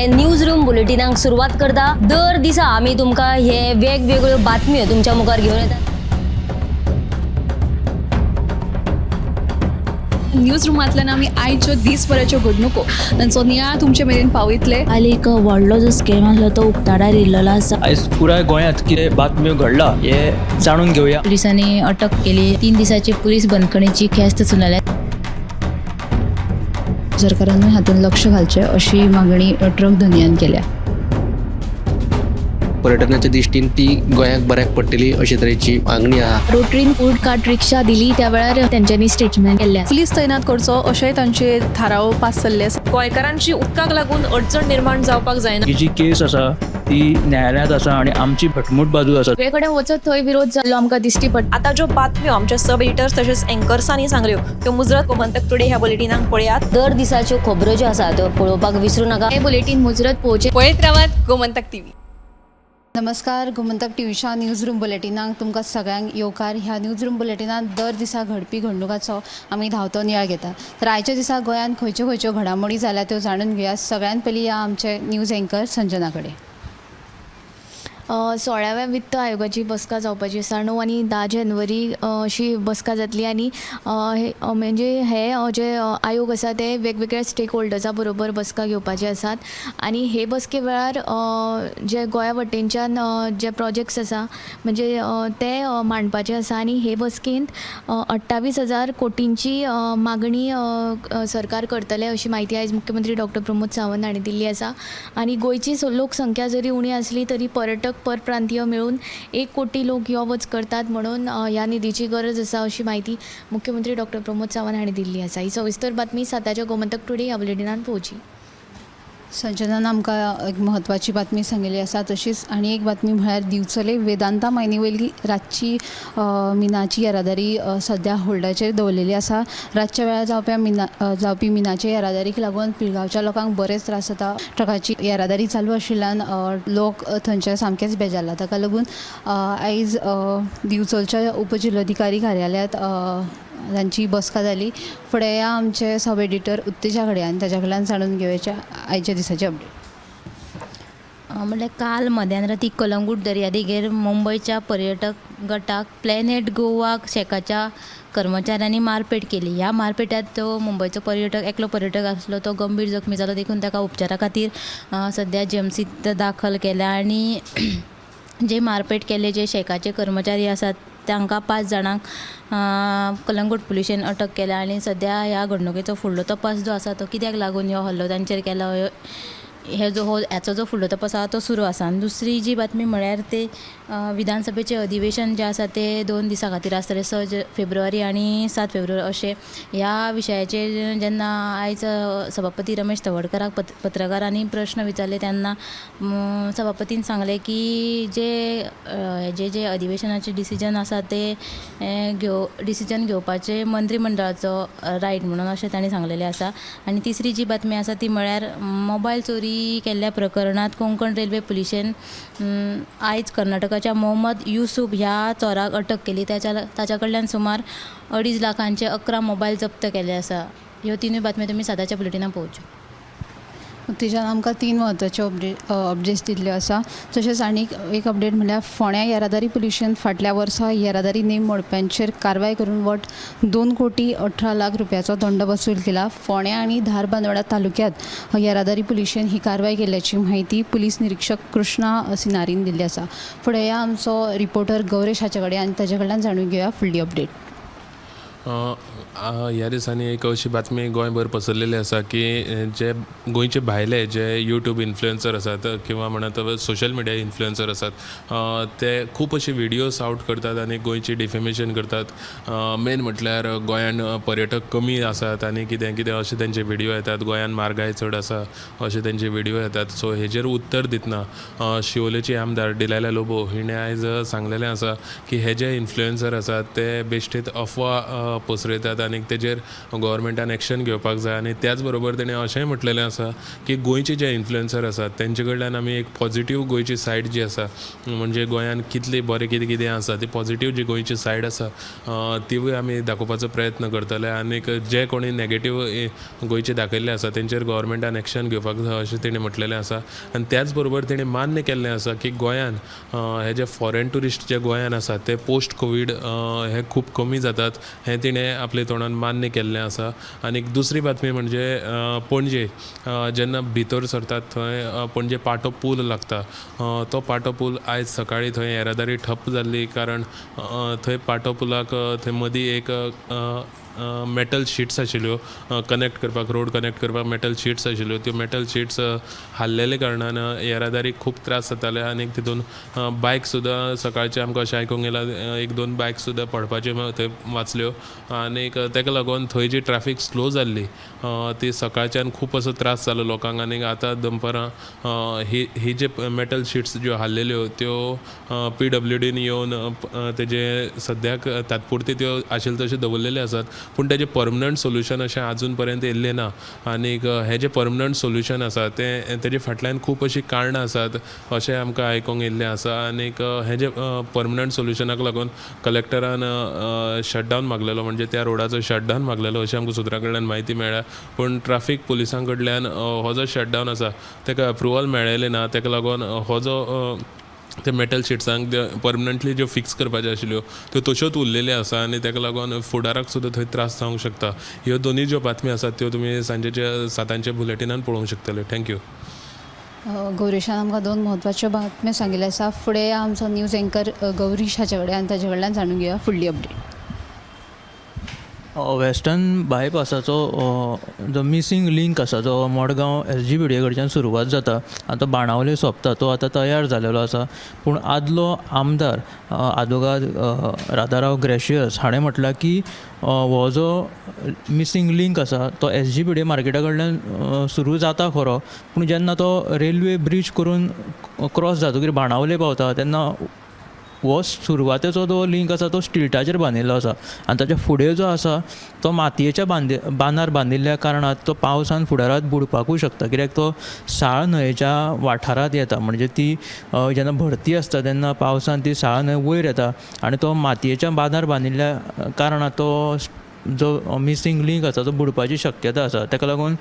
News room बुलेटिनाक सुरवात करता. दर दिसा आमी तुमकां हे वेगवेगळ्यो बातम्यो तुमच्या मुखार घेवन येतात. न्यूज रुमांतल्यान आमी आयच्यो दीसभराच्यो घडणुको तांचो नियाळ तुमचे मेरेन पावयतले. काल एक व्हडलो जो स्कॅम आसलो तो उक्ताडार येयल्लो आसा. आयज पुराय गोंयांत कितें बातम्यो घडला हे जाणून घेवया. पुलिसांनी अटक केली. 3 दिसाची पुलीस बंदखणीची ख्यास्त सुनायल्या. सरकारानूय हातूंत लक्ष घालचें अशी मागणी ट्रक धनयान केल्या. पर्यटनाच्या दृश्टीन ती गोंयाक बऱ्याक पडटली अशे तरेची मागणी आहा. रोटरीन फूड कार्ट रिक्षा दिली त्या वेळार तेंच्यांनी स्टेटमेंट केल्लें आसा. पुलीस तैनात करचो अशेंय तांचे थाराव पास जाल्ले आसा. गोंयकारांची उदकाक लागून अडचण निर्माण जावपाक जायना. ही जी केस आसा ती न्यायालयांत आसा आनी आमची घटमूट बाजू आसा. सगळे कडेन वचत थंय विरोध जाल्लो आमकां दिश्टी पडटा. आतां ज्यो बातम्यो आमच्या सब एडिटर्स तशेंच एंकर्सांनी सांगल्यो त्यो मुजरत गोमंतक टुडे ह्या बुलेटिनाक पळयात. दर दिसाच्यो खबरो ज्यो आसा त्यो पळोवपाक विसरू नाका. हें बुलेटीन मुजरत पळोवचें. पळयत रावात गोमंतक टीव्ही. नमस्कार, गोमंतक टीव्हीच्या न्यूज रूम बुलेटिनाक तुमकां सगळ्यांक येवकार. ह्या न्यूज रूम बुलेटिनांत दर दिसा घडपी घडणुकाचो आमी धांवतो नियाळ घेता. तर आयच्या दिसा गोंयांत खंयच्यो खंयच्यो घडामोडी जाल्या त्यो जाणून घेवया. सगळ्यांत पयलीं या आमचे न्यूज एंकर संजना कडेन. 16व्या वित्त आयोगाची बसका जावपाची आसा. 9 आनी 10 जानेवारी अशी बसका जातली आनी म्हणजे हे जे आयोग आसा ते वेगवेगळ्या स्टेक होल्डर्सा बरोबर बसका घेवपाचे आसात आनी हे बसके वेळार जे गोंया वटेनच्यान जे प्रोजेक्ट्स आसा म्हणजे ते मांडपाचे आसा आनी हे बसकेंत 28,000 कोटींची मागणी सरकार करतले अशी म्हायती आयज मुख्यमंत्री डॉक्टर प्रमोद सावंत हांणी दिल्ली आसा. आनी गोंयची लोकसंख्या जरी उणी आसली तरी पर्यटक परप्रांतीय मेळून 1 कोटी लोक यो वच करतात म्हणून ह्या निधीची गरज आसा अशी म्हायती मुख्यमंत्री डॉक्टर प्रमोद सावंत हांणी दिल्ली आसा. ही सविस्तर बातमी 7च्या गोमंतक टुडे ह्या बुलेटिनान पळोवची. संजनान आमकां एक म्हत्वाची बातमी सांगिल्ली आसा. तशीच आनी एक बातमी म्हळ्यार दिवचले वेदांता मायनी वयली रातची मिनाची येरादारी सद्या होल्डाचेर दवरलेली आसा. रातच्या वेळार जावपी मिनाचे येरादारीक लागून पिळगांवच्या लोकांक बरेच त्रास जाता. ट्रकाची येरादारी चालू आशिल्ल्यान लोक थंयचे सामकेच बेजारला. ताका लागून आयज दिवचलच्या उपजिल्लोधिकारी कार्यालयांत तांची बसका जाली. फुडें या आमचे सब एडिटर उत्तेजा कडेन आनी ताच्या कडल्यान जाणून घेवया आयच्या दिसाची अपडेट. म्हणल्यार काल मध्यान राती कलंगूट दर्यादेगेर मुंबयच्या पर्यटक गटाक प्लॅनेट गोवा शॅकाच्या कर्मचाऱ्यांनी मारपेट केली. ह्या मारपेटात तो मुंबयचो पर्यटक एकलो पर्यटक आसलो तो गंभीर जखमी जालो देखून ताका उपचारा खातीर सद्या जीएमसीत दाखल केला आनी जे मारपेट केल्ले जे शॅकाचे कर्मचारी आसात तांकां 5 जाणांक कलंगूट पुलिशेन अटक केल्या आनी सद्या ह्या घडणुकेचो फुडलो तपास जो आसा तो कित्याक लागून हो हल्लो तांचेर केला हे जो हो हाचो जो फुडलो तपास आसा तो सुरू आसा. आनी दुसरी जी बातमी म्हळ्यार ते विधानसभेचें अधिवेशन जें आसा तें 2 दिसां खातीर आसतलें, 6 फेब्रुवारी आनी 7 फेब्रुवारी अशें. ह्या विशयाचेर जेन्ना आयज सभापती रमेश तवडकराक पत्रकारांनी प्रश्न विचारले तेन्ना सभापतीन सांगलें की जे हेजे जे अधिवेशनाचें डिसिजन आसा ते डिसिजन घेवपाचें मंत्रीमंडळाचो रायट म्हणून अशें तांणी सांगलेलें आसा. आनी तिसरी जी बातमी आसा ती म्हळ्यार मोबायल चोरी केल्ल्या प्रकरणांत कोंकण रेल्वे पुलिशेन आयज कर्नाटकाच्या मोहम्मद युसूफ ह्या चोराक अटक केली. ताच्या कडल्यान सुमार 2.5 लाखांचे 11 मोबायल जप्त केल्ले आसा. ह्यो तिनूय बातम्यो तुमी 7च्या बुलेटिनान पळोवच्यो. उत्तेजान आमकां 3 म्हत्वाच्यो अपडेट्स दिल्ल्यो आसा. तशेंच आनीक एक अपडेट म्हळ्यार फोंड्या येरादारी पुलिशेन फाटल्या वर्सा येरादारी नेम मोडप्यांचेर कारवाय करून वट 2,18,00,000 रुपयाचो दंड वसूल केला. फोंड्या आनी धारबांदोडा तालुक्यांत येरादारी पुलिशेन ही कारवाय केल्ल्याची म्हायती पुलीस निरिक्षक कृष्णा सिनारीन दिल्ली आसा. फुडें या आमचो रिपोर्टर गौरेश हाचे कडेन आनी ताचे कडल्यान जाणून घेवया फुडली अपडेट. ह्या दिसांनी एक अशी बातमी गोंयभर पसरलेली आसा की जे गोंयचे भायले जे यूट्यूब इन्फ्लुएन्सर आसात किंवा म्हणत सोशल मिडिया इन्फ्लुएन्सर आसात ते खूब अशे व्हिडियोज आवट करतात आनी गोंयची डिफेमेशन करतात. मेन म्हटल्यार गोंयान पर्यटक कमी आसात आनी कितें कितें अशे तेंचे व्हिडियो येतात, गोंयान म्हारगाय चड आसा अशे तेंचे व्हिडियो येतात. सो हेजेर उत्तर दितना शिवोलेची आमदार डिलायला लोबो हिणें आयज सांगलेलें आसा की हे जे इन्फ्लुएन्सर आसात ते बेश्टेत अफवा पसरयतात आनी तेजेर गव्हर्मेंटान एक्शन घेवपाक जाय. आनी त्याच बरोबर तेणें अशेंय म्हटलेलें आसा की गोंयचे जे इन्फ्लुएन्सर आसात तेंचे कडल्यान आमी एक पॉझिटीव गोंयची सायड जी आसा, म्हणजे गोंयान कितली बरें कितें कितें आसा ती पॉझिटीव जी गोंयची सायड आसा तिवूय आमी दाखोवपाचो प्रयत्न करतले. आनीक जे कोणी नॅगेटीव गोंयचे दाखयल्ले आसा तेंचेर गव्हर्मेंटान एक्शन घेवपाक जाय अशें तेणें म्हटलेलें आसा. आनी त्याच बरोबर तेणें मान्य केल्लें आसा की गोंयान हे जे फॉरेन ट्युरिस्ट जे गोंयान आसात ते पोस्ट कोवीड हे खूब कमी जातात हें तिणें आपल्या तोंडान मान्य केल्लें आसा. आनी दुसरी बातमी म्हणजे पणजे जेन्ना भितर सरतात थंय पणजे पाटो पूल लागता, तो पाटो पूल आयज सकाळीं थंय येरादारी ठप्प जाल्ली, कारण थंय पाटो पुलाक थंय मदीं एक मेटल शिट्स आशिल्ल्यो कनेक्ट करपाक, रोड कनेक्ट करपाक मेटल शिट्स आशिल्ल्यो, त्यो मेटल शिट्स हाल्लेले कारणान येरादारीक खूब त्रास जाताले. आनी तितून बायक सुद्दां सकाळचें आमकां अशें आयकूंक येयलां 1-2 बायक सुद्दां पडपाच्यो थंय वाचल्यो. आनीक तेका लागून थंय जी ट्राफीक स्लो जाल्ली ती सकाळच्यान खूब असो त्रास जालो लोकांक. आनीक आतां दनपरां ही जे मेटल शिट्स ज्यो हाल्लेल्यो त्यो PWDन येवन तेजे सद्याक तात्पुरती त्यो आशिल्ल्यो तश्यो दवरलेल्यो आसात, पूण तेजें परमनंट सोल्युशन अशें आजून पर्यंत येयल्लें ना. आनीक हें जें परमनंट सोल्युशन आसा तें तेजे फाटल्यान खूब अशीं कारणां आसात अशें आमकां आयकूंक येयल्लें आसा. आनीक हें जें परमनंट सोल्युशनाक लागून कलेक्टरान शटडावन मागलेलो, म्हणजे त्या रोडाचो शटडावन मागलेलो अशें आमकां सुत्रां कडल्यान म्हायती मेळ्ळ्या. पूण ट्राफीक पुलिसां कडल्यान हो जो शटडावन आसा तेका अप्रुवल मेळ्ळेलें ना, तेका लागून हो जो ते मेटल शिट्सांक परमनंटली ज्यो फिक्स करपाच्यो आशिल्ल्यो त्यो तश्योच उरलेल्यो आसा आनी तेका लागून फुडाराक सुद्दां थंय त्रास जावंक शकता. ह्यो दोनूय ज्यो बातम्यो आसात त्यो तुमी सांजेच्या 7 बुलेटिनान पळोवंक शकतले. Thank you. गौरीशान आमकां दोन म्हत्वाच्यो बातम्यो सांगिल्ल्यो आसा. फुडें आमचो न्यूज एंकर गौरीश हाचे कडेन आनी ताचे कडल्यान जाणून घेवया फुडली अपडेट. वेस्टर्न बायपासाचो जो मिसींग लिंक आसा जो मडगांव SGBDA कडच्यान सुरवात जाता आनी तो बाणावले सोंपता तो आतां तयार जालेलो आसा. पूण आदलो आमदार आदोगाद राधाराव ग्रेशियस हाणें म्हटलां की हो जो मिसींग लिंक आसा तो SGBDA मार्केटा कडल्यान सुरू जाता खरो, पूण जेन्ना तो रेल्वे ब्रीज करून क्रॉस जातकीर बाणावले पावता तेन्ना हो सुरवातेचो जो लिंक आसा तो स्टिल्टाचेर बांदिल्लो आसा आनी ताच्या फुडें जो आसा तो मातयेच्या बांदार बांदिल्ल्या कारणान तो पावसान फुडारांत बुडपाकूय शकता, कित्याक तो साळ न्हंयेच्या वाठारांत येता. म्हणजे ती जेन्ना भरती आसता तेन्ना पावसान ती साळ न्हंय वयर येता आनी तो मातयेच्या बांदार बांदिल्ल्या कारणान तो जो मिसींग लिंक आसा तो बुडपाची शक्यता आसा. ताका लागून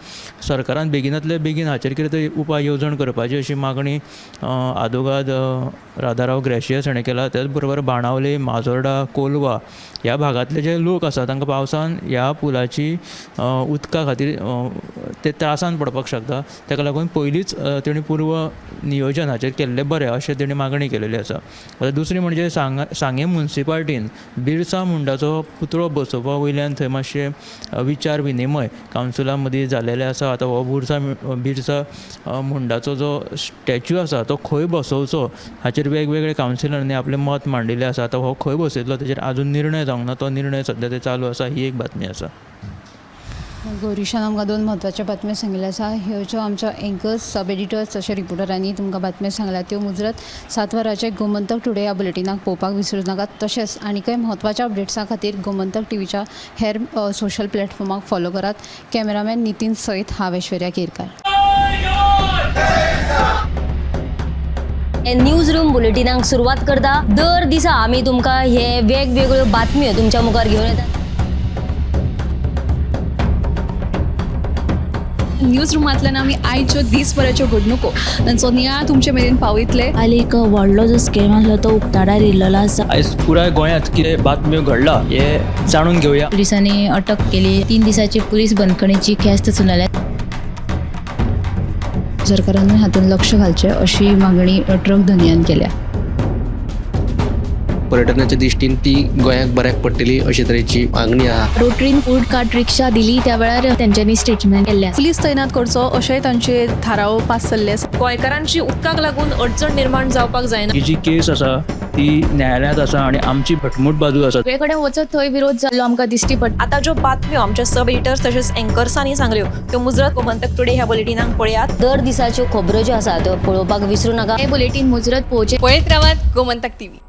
सरकारान बेगिनातले बेगीन हाचेर कितें तरी उपाय येवजण करपाची अशी मागणी आदोगाद राधाराव ग्रेशियस हाणें केला. त्याच बरोबर बाणावले, माजोर्डा, कोलवा ह्या भागांतले जे लोक आसा तांकां पावसान ह्या पुलाची उदका खातीर ते त्रासान पडपाक शकता. ताका लागून पयलींच तेणी पूर्व नियोजन हाचेर केल्लें बरें अशें तेणी मागणी केलेली आसा. आतां दुसरी म्हणजे सांगें मुन्सिपाल्टीन बिरसा मुंडाचो पुतळो बसोवपा वयल्यान थंय मातशें विचार विनिमय कावन्सिला मदीं जालेलें आसा. आतां हो बिरसा मुंडाचो जो स्टॅच्यू आसा तो खंय बसोवचो हाचेर वेगवेगळे कावन्सिलरांनी आपलें मत मांडिल्लें आसा. आतां हो खंय बसयतलो तेजेर आजून निर्णय जावंक ना, तो निर्णय सद्या ते चालू आसा. ही एक बातमी आसा. गौरीशान आमकां दोन म्हत्वाच्यो बातम्यो सांगिल्ल्यो आसा. ह्यो ज्यो आमच्यो एंकर्स, सब एडिटर्स तशें रिपोर्टरांनी तुमकां बातम्यो सांगल्या त्यो मुजरत 7 वरांचेर गोमंतक टुडे ह्या बुलेटिनाक पळोवपाक विसरूं नाकात. तशेंच आनीकय म्हत्वाच्या अपडेट्सां खातीर गोमंतक टीव्हीच्या हेर सोशल प्लॅटफॉर्माक फॉलो करात. कॅमेरामॅन नितीन सयत हांव ऐश्वर्या केरकार. न्यूज रूम बुलेटिनाक सुरवात करता. दर दिसा आमी तुमकां हे वेगवेगळ्यो बातम्यो तुमच्या मुखार घेवन येतात. न्यूज रुमांतल्यान आमी आयच्यो दीसभराच्यो घडणुको तांचो नियाळ तुमचे मेरेन पावयतले. काल एक व्हडलो जो स्कॅम आसलो तो उक्ताडार येयल्लो आसा. आयज पुराय गोंयांत कितें बातम्यो घडला हे जाणून घेवया. पुलिसांनी अटक केली. 3 दिसाची पुलीस बंदखणीची ख्यास्त सुनायल्या. सरकारान हातूंत लक्ष घालचें अशी मागणी ट्रक धनयान केल्या. पर्यटनाच्या दृश्टीन ती गोंयाक बऱ्याक पडटली अशे तरेची मागणी आहा. रोटरीन फूड कार्ट रिक्षा दिली त्या वेळार तेंच्यांनी स्टेटमेंट केल्लें आसा. पुलीस तैनात करचो अशेंय तांचे थाराव पास जाल्ले आसा. गोंयकारांची उदकाक लागून अडचण निर्माण जावपाक जायना. ही जी केस आसा ती न्यायालयांत आसा आनी आमची घटमूट बाजू आसा. सगळे कडेन वचत थंय विरोध जाल्लो आमकां दिश्टी पडटा. आतां ज्यो बातम्यो आमच्या सब एडिटर्स तशेंच एंकर्सांनी सांगल्यो त्यो मुजरत गोमंतक टुडे ह्या बुलेटिनाक पळयात. दर दिसाच्यो खबरो ज्यो आसा त्यो पळोवपाक विसरूं नाका. हें बुलेटीन मुजरत पळोवचें. पळयत रावात गोमंतक टीव्ही.